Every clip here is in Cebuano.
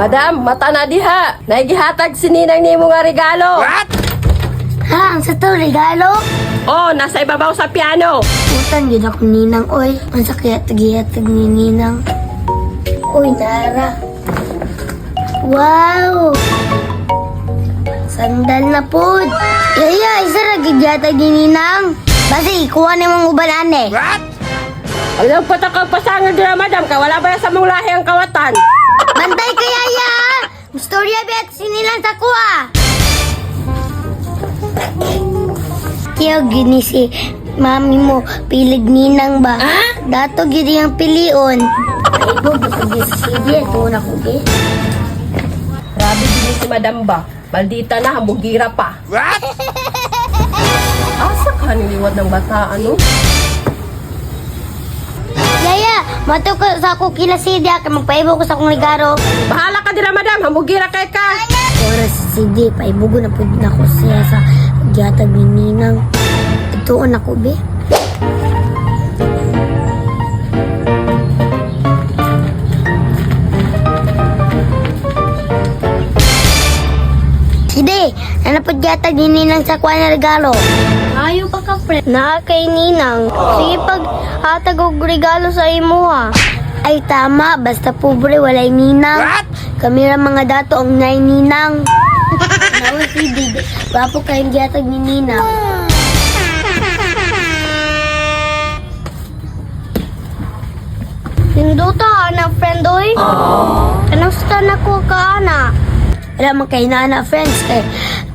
Madam, mata na diha. Naigihatag si Ninang nimo nga regalo. Ha, ang sa to, regalo? Oh, nasa ibabaw sa piano. Utan yun ako ninang, oy. Ang sakit, tagihatag ni ninang. Uy, Nara. Wow! Sandal na pod. Yaya, isa ra gid yata ni ninang. Basi, kuha ni mong uban ane. Alam patakang pasangan dira, madam, ka wala ba sa mong lahi ang kawatan? Bantay ka, yaya! Storya bet sinilang sa kuha. Tiyo, gini si mami mo, pilig ninang ba? Dato gini ang pilion. Ay, bo, pag sa CD, ito na ko, ge. Grabe din si madam ba? Maldita na, hambugira pa. Asa ka niliwat ng bata, ano? Yaya, mato ko sa ako kila CD, kay magpaibo ko sa akong ligaro. Bahala ka dira, madam, hambugira kay ka. Oras sa CD, paibugo na pud na ko siya sa gihatag ni Ninang. Ituon ako, be. Sige, ano po gihatag ni Ninang sa kuha na regalo? Ayo pa ka, pre. Naa kay Ninang. Sige, pag hatag og regalo sa imo, ha. Ay, tama. Basta pobre, walay Ninang. Kami ra mga dato ang nay Ninang. Nawa si Didi. Gwapo kayong gihatag ni Ninang. Pinduta, ana, friend, oy. Anong stan ako ka, ana? Wala man kay nana, friends. Kay,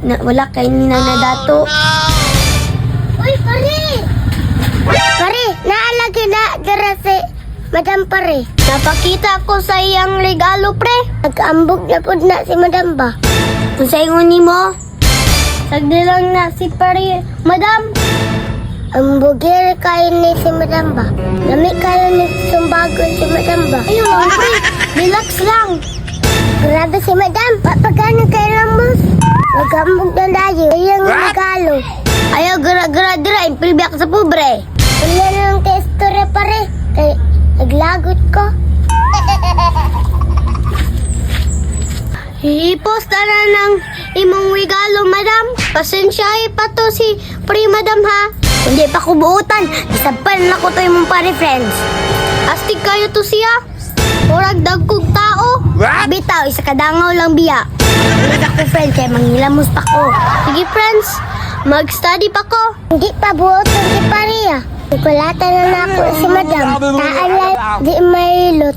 na, wala kay Ninang na dato. Uy, pare! Pare, naalagi na dira si Madam Pare. Napakita ko sa iyang regalo, pre. Nag-ambog na pud na si Madam ba? Kung sa ingon nimo? Sagdi lang na si Pare, Madam. Ambugir kayo ni si Madam ba? Lami kayo ni sumbagon si Madam ba? Ayun lang, pre. Relax lang. Grabe si Madam. Pagkano kay Ramos? Nag-ambog na tayo. Iyang regalo. Ayaw, gara-gara dira. Impilbi ako sa pobre. Wala na lang kay istorya pare. Kay naglagot ko. I-post na ng imong regalo, madam. Pasensya pa to si pre, madam, ha? Hindi pa ko buutan. Isampal na ko to imong pare, friends. Astig kayo to siya. Murag dagkog tao. Bitaw, isa kadangaw lang biya. Wala ako, friend, kaya manghilamos pa ko. Sige, friends. Mag-study pa ko. Hindi pa buotan si Paria. Kulatan na na ako si madam. Taala, di mailot.